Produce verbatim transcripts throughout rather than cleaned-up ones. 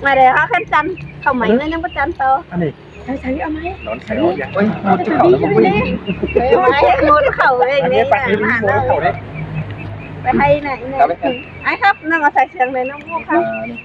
Mà để họ khăn chăn, không mấy nữa nhưng có chăn to. Ăn đi. Thầy, thầy, ăn đi. Đón thầy họ đi. Ôi, một chiếc khẩu nó không đi. Thầy, thầy, một khẩu về ăn đi, này, bạn ấy ăn đi, một khẩu đấy. Phải hay này, này. Cảm ơn. Ai khắp, nó có thầy sướng này, nó mua khắp. À, này.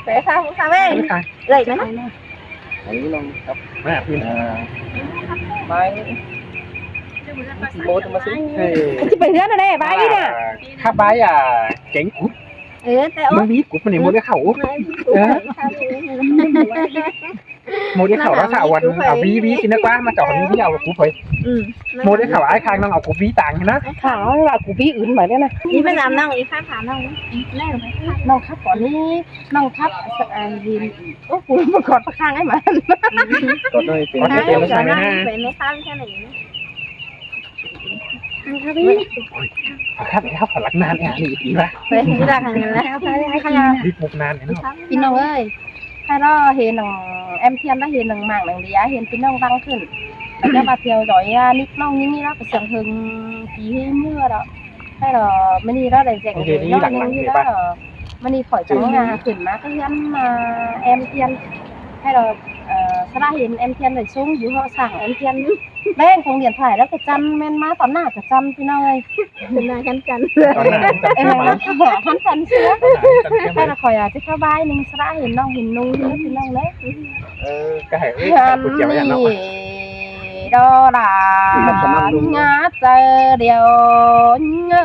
Phải khắp, khắp ấy. Phải. Gầy nó. Đấy, nó khắp. Mẹ, à, mai. Thì một mà xíu. Ê. Chứ phải hứa nó đây, bái đi nè. À, khắp bái à, kéng cút. Ê, tao. Mông bí cút mà này mua cái khẩu. Mai bí cút. Ơ. Phải khắp. Mua cái khảo nó xảo quần, à, ví, ví xin nó quá, mà chọn ví ảo cú phải. Ừ. Mua cái khảo ai khang năng ảo cú ví tàng thế đó. Khảo là cú ví ứn mà đấy nè. Ý phải làm năng, ý khắp khả năng. Năng khắp có ní, năng khắp, à, gì. Ơ, cú mà còn khang ấy mà. Còn đây, còn đây, còn đây. Phải khắp đấy, khắp lắc nan, à, đi, đi mà. Phải, đi lắc nan, đi lắc nan, đi lắc nan. Pin ông ơi. Hay đó, hên nằng em Thiên đó, hên nằng mạng nằng đĩa, hên pin ông đăng khửn. Chắc bà theo dõi, à, nick nong như mi đó, cái sương hưng ký hên mưa đó. Hay là mini đó, để dạy ok, người đi nong lặng như lặng mi thì đó bà. Là mini khỏi trắng, à, khửn má cái hiến, à, em Thiên. Hay là, ờ, sao đã hên em Thiên lại xuống, dụ họ sảng em Thiên. Đấy, anh không điện thoại đó, cái chăn, men má tóm nạ cái chăn, pin ông ơi. Tóm nạ khăn chăn. Tóm nạ khăn chăn. Ê, xíu mà. Khăn chăn xíu. Tóm nạ khăn chăn xíu mà. Hay là khỏi, à, chứ khá bái, nhưng sao đã hên nong, hên nung, hên pin ông đấy. Ơ, cái hãy, ơ, cái hãy của chiều nhà nó. Đó là ngã trời điều nhớ.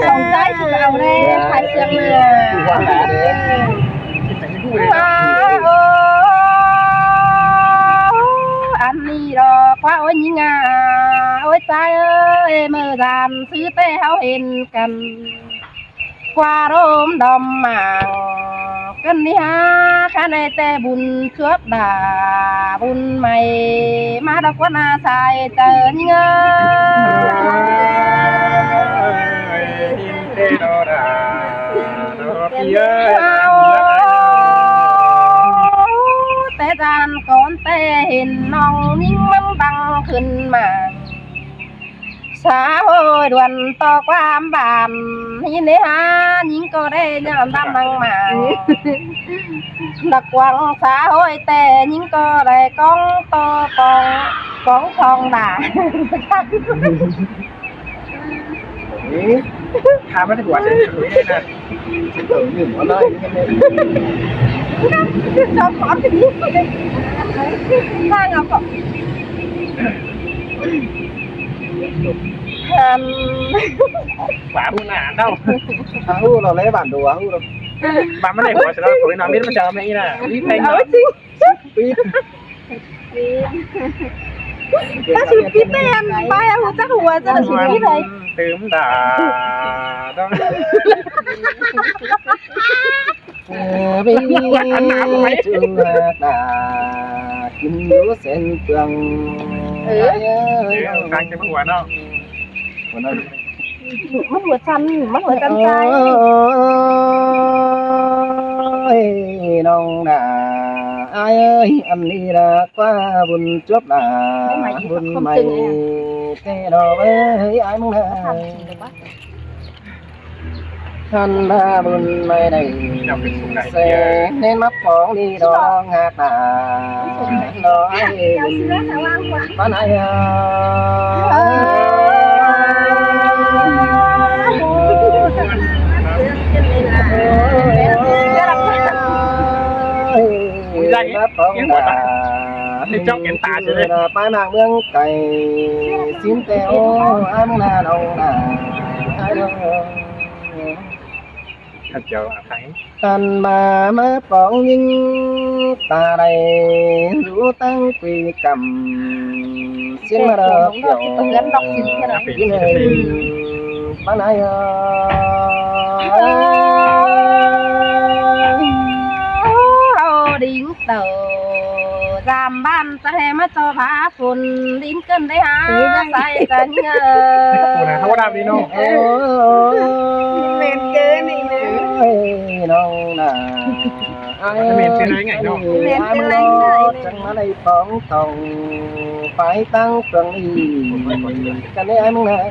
Sông Thái Sông Âu đây, phải sông nè. Ăn đi đó, quá ôi nhí ngà, ôi trai ơi, mơ dàn xứ tê háo hên cần. Qua rôm đom mảng, cân đi ha, khá này tê bùn chuốp đà, bùn mày, má đọc quán à sai tờ nhí ngơ. Tê đô đà, đô đô đà. Tê gian con tê hên nong nhính mắm băng khửn mảng. Xã hội đuôn to quam bản, hí nế há, nhính cô đê nhọn đăm năng mảng. Đặc quảng xã hội tê, nhính cô đê con to con, con thong đà. Ê, tha mất cái quả đấy, cái đấy nè. Chứ tưởng nhửng nó nói cái này. Cho khó cái gì. Hai ngọc cộng. Ừm. Bà bu nà đâu. Hả, hú nó lấy bản đồ, hả, hú nó. Bà mới đẩy của nó, của nó biết nó chờ mẹ nè. Biết phanh. Ôi, chính. Biết. Biết. Ta sụt kít đấy em, ba em không chắc hùa, chắc là sụt kít đấy. Tưm đà. Đó. Ơ, ví dụ là ăn nắm của mày. Chú hạt đà, kim lúa sen tường. Ừ. Ai ơi. Thế, khang cho bác Hoàn không? Hoàn không? Mắc hùa chăn, mắc hùa chăn trai. Ôi, nong đà, ai ơi, ăn đi đà qua bùn chuốp đà, bùn mày, tê đò với ai mong đà. Khăn ba bun mai đảy xe nên mắc phóng đi đó ngạc đà. Đó ai bun bán ai. Mắc phóng đà. Thì chóc kiến tả chứ đấy. Ba mạng mương cày xin teo ăn là nông đà. Thật chào à Thái. Tan ba mơ póng nhính ta đây rú tăng quỳ cẩm. Xin mà đọc kiểu. Gắn đọc xin thế nào? Đọc xin thế nào? Bán ai ơi. Hô đính tàu giam ban ta hè mất cho phá phun đính cơn đấy hả? Sai ta nhớ. Phun hả? Không có đáp đi nô. Ôi, mệt ghê này nè. Ôi, nông nà. Ai ơi, mệt thế này ngày nô. Mệt thế này ngày nô. Chẳng mà này phóng tòng phải tăng tuần đi. Cái này ai mong nè.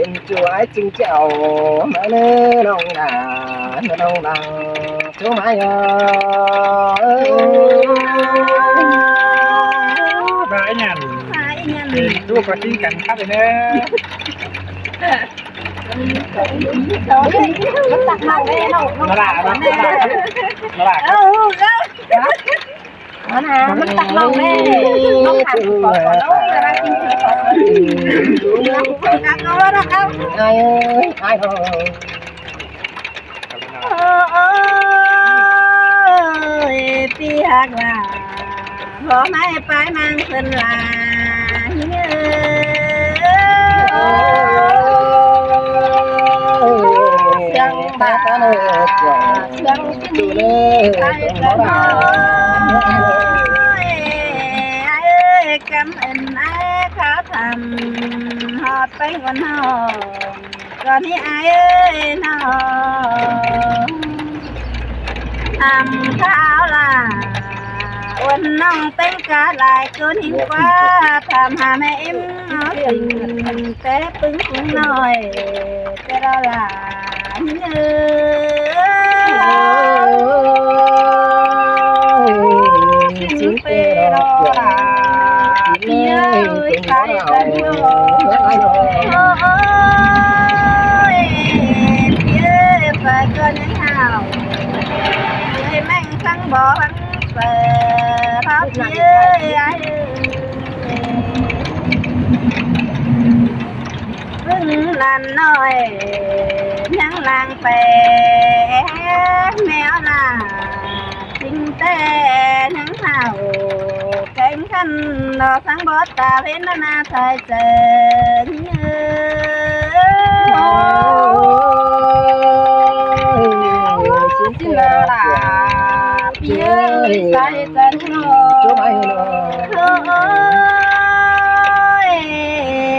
Pên ꞌchu ải ꞌchưng chẻo, ꞌmá ꞌnớ ꞌnọng đa, ꞌnớ ꞌnọng đa, ꞌchu ꞌmá ꞌnhó. Bái nhẳn. Bái nhẳn. Pên ꞌchu ꞌcọ ꞌchưng căn khắp ꞌnớ. ꞌNo đa, ꞌnọ đa, ꞌnọ đa. Ơ, ơ. ꞌNo đa, ꞌmắn tắc ꞌnọng ꞌnê. ꞌNọng khăn khỏ khỏ ꞌnọng, ꞌnọng khăn khỏ khỏ ꞌnọng. ꞌNọng khăn khỏ ꞌnọng. Ai ơi, ai ơi. Ơ, ơ, ơi, ꞌpi ꞌhặc la. Hó ꞌmái pái ꞌmáng ꞌphớn la. Hiêng ơi. Siêng ta ta ꞌnớ. Siêng ꞌchưng ꞌnị. Ai ơi, ai ơi, cảm ơn ai kháo thăm. Hó ꞌpéng ꞌuôn hó. ꞌCọ ꞌnị ai ơi ꞌnọ. Hăm kháo la. ꞌUôn ꞌnọng ꞌtếng cá lai ꞌcốn ꞌhịn ꞌquá. Tham ha ꞌme ꞌếm ꞌnó ꞌsịn. Té ꞌpứng ꞌpứng ꞌnọi. Té ꞌlo la. Hiêng ơi. Xin pê ꞌlo la. ꞌPi ơi, sai căn ꞌnọ. Ôi, ꞌpi ơi, phải ꞌcọ ꞌnhắng hảu. Ơi, ꞌmếng săng bó ꞌvắng phở, thó ꞌpi ơi, ai ơi. ꞌPứng ꞌnặn ꞌnọi, ꞌnhắng lăng pay, ꞌme ók ꞌna, ꞌchịnh té ꞌnhắng hảu, kéng khăn ꞌnọ săng bót ta ꞌvến ꞌna ꞌna thái chơn. Ôi, xin ꞌpi ơi, sai căn ꞌnọ. Ôi,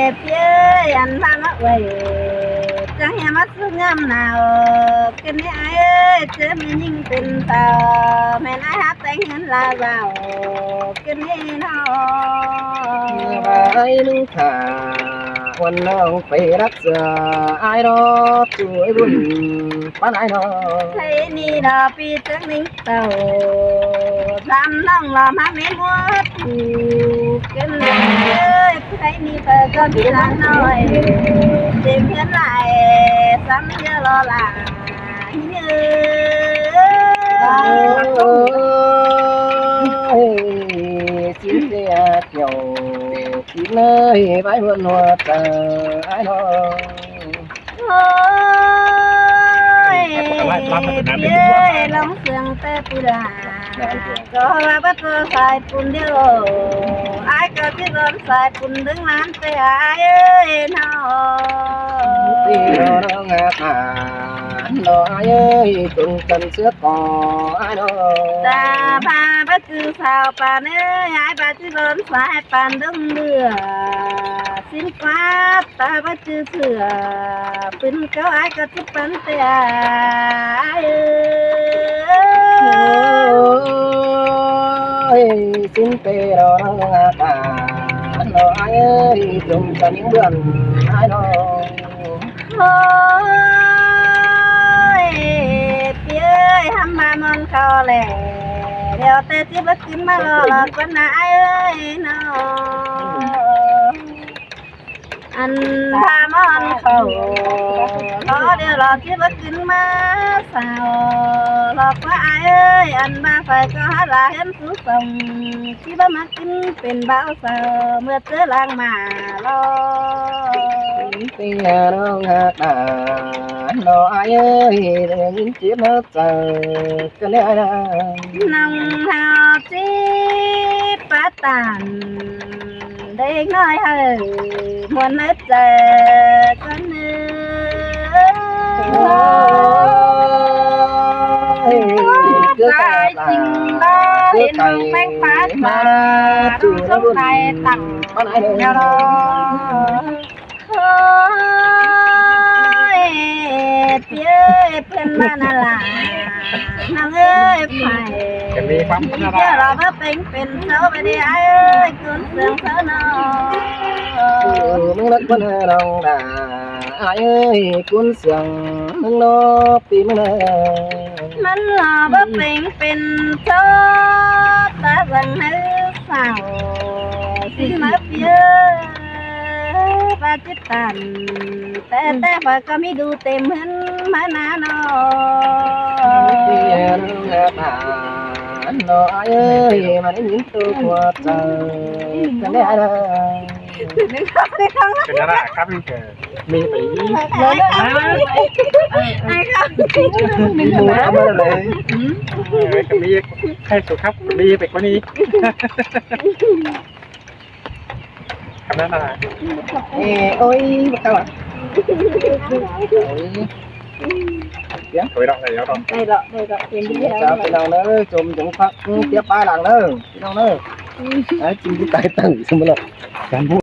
ꞌpi ơi, ăn ꞌmá ꞌmá uầy, chắng hé ꞌmá ꞌsứ ꞌngắm nả ꞌcọ ꞌnị ai ơi, ꞌchớ ꞌmí ꞌnhính pên tảu, ꞌmen ai hák téng ꞌhướn la dảo ꞌcọ ꞌnị ꞌnọ. Bái ꞌlụk thả, ꞌuôn ꞌnọng pay lắc sia, ai đó, ꞌchu ơi ꞌlụk, ꞌpắn ai đó. Thái ꞌnị đó ꞌpi chắng ꞌnhính tảu, dăm ꞌnọng lo ꞌmá ꞌmí muốt ꞌcọ ꞌnị ơi, thái ꞌnị pay ꞌcọ ꞌmí dăm ꞌnọi, chêm ꞌhướn lai, sắm ꞌdứa lo la. Ôi, xin ꞌpi ơi, ꞌpi ơi, bái ꞌhuôn ꞌhuột, ơ, ai đó. Ôi, ꞌpi ơi, ꞌlóng sương té ꞌpi la. ꞌCọ ꞌva báu ꞌchư sai pun ꞌlẹo. Ai ꞌcọ ꞌchí son sai pun ꞌlớng ꞌlán ꞌtẹ ai ơi ꞌnọ. ꞌPi ꞌnọng ꞌnọ, ꞌnọ ai ơi, ꞌcốn căn ꞌsứa ꞌcọ ai ꞌnọ. Ta ꞌva báu ꞌchư sao păn ơi, ai ꞌva ꞌchí son sai păn ꞌlớng ꞌlứa. Xin ꞌquá ta báu ꞌchư sửa, pên ꞌcọ ai ꞌcọ ꞌchí păn ꞌtẹ ai ơi. Ôi, xin ꞌpi ꞌnọng ꞌnọ, ꞌnọ ai ơi, ꞌcốn căn ꞌnhắng bươn ai ꞌnọ. Ôi, ꞌpi ơi, hăm ꞌmá ꞌmón khảu ꞌlẹ, ꞌlẹo té ꞌchí báu ꞌcứn ꞌmá lo lo ꞌquá ꞌna ai ơi ꞌnọ. Ăn ꞌmá ꞌmón khảu, lo ꞌlẹo lo ꞌchí báu ꞌcứn ꞌmá sao, lo ꞌquá ai ơi, ăn ꞌmá phải ꞌcọ hák la hên sú song, ꞌchí báu ꞌmá ꞌcứn pên báu sao, ꞌmưa ꞌchớ lang ꞌmá lo. Pi ꞌnọng ꞌnọ, ꞌnọ ai ơi, ꞌlẹo ꞌnhính chếp ꞌnớ chaư, ꞌcọ ꞌnị ai ꞌnọ. ꞌNọng hảư ꞌchí pá tản, đếc ꞌnọi hảư, ꞌmuôn ꞌnớ chaư ꞌcốn ơi. Ôi, ꞌcứ sai ta ching ta, ꞌcứ hên sai ꞌmong ꞌpéng pá ꞌmá, ꞌmá ꞌchu ꞌnọng ꞌnớ ꞌsúm ꞌnọng tẳng ꞌmá ꞌnị ai ꞌnọ. Ôi, ꞌpi ơi, ꞌpéng ꞌmá ꞌna la. ꞌNọng ơi, phải. Cái gì không? ꞋChớ lo báu ꞌpéng pên sao ꞌva đi ai ơi, ꞌcốn sương sao ꞌnọ. Ừ, ꞌmứng lắc ꞌpắn ơi ꞌnọng đa. Ai ơi, cuốn xiềng nâng lốp tìm mưa nè. ꞌMắn lỏ báu pên pên chót, ta dăng hảư sáo. Xin mớ phiếu, ba chít tản. Té té ba ꞌcọ ꞌmí đu têm ꞌhướn ꞌmá ná ꞌnọ. Phiếu tản ꞌnọ ai ơi, ꞌmắn nín ꞌtố ꞌquá chaư. Cái này là cái đó là khắp cái Mi phải ý. Ai khắp. Mi mù lắm rồi đấy. Cái Mi hay số khắp Mi phải có đi. Khắp đó là. Ê, ôi, bắt đầu à? Ôi. Tiếng. Thôi đó, đây đó. Đây đó, đây đó. Chào cái nào nữa, chôm chúng khắp, tiếp ba làng nữa. Cái nào nữa. Đấy, chính cái tài tử xem nào. Cán bộ.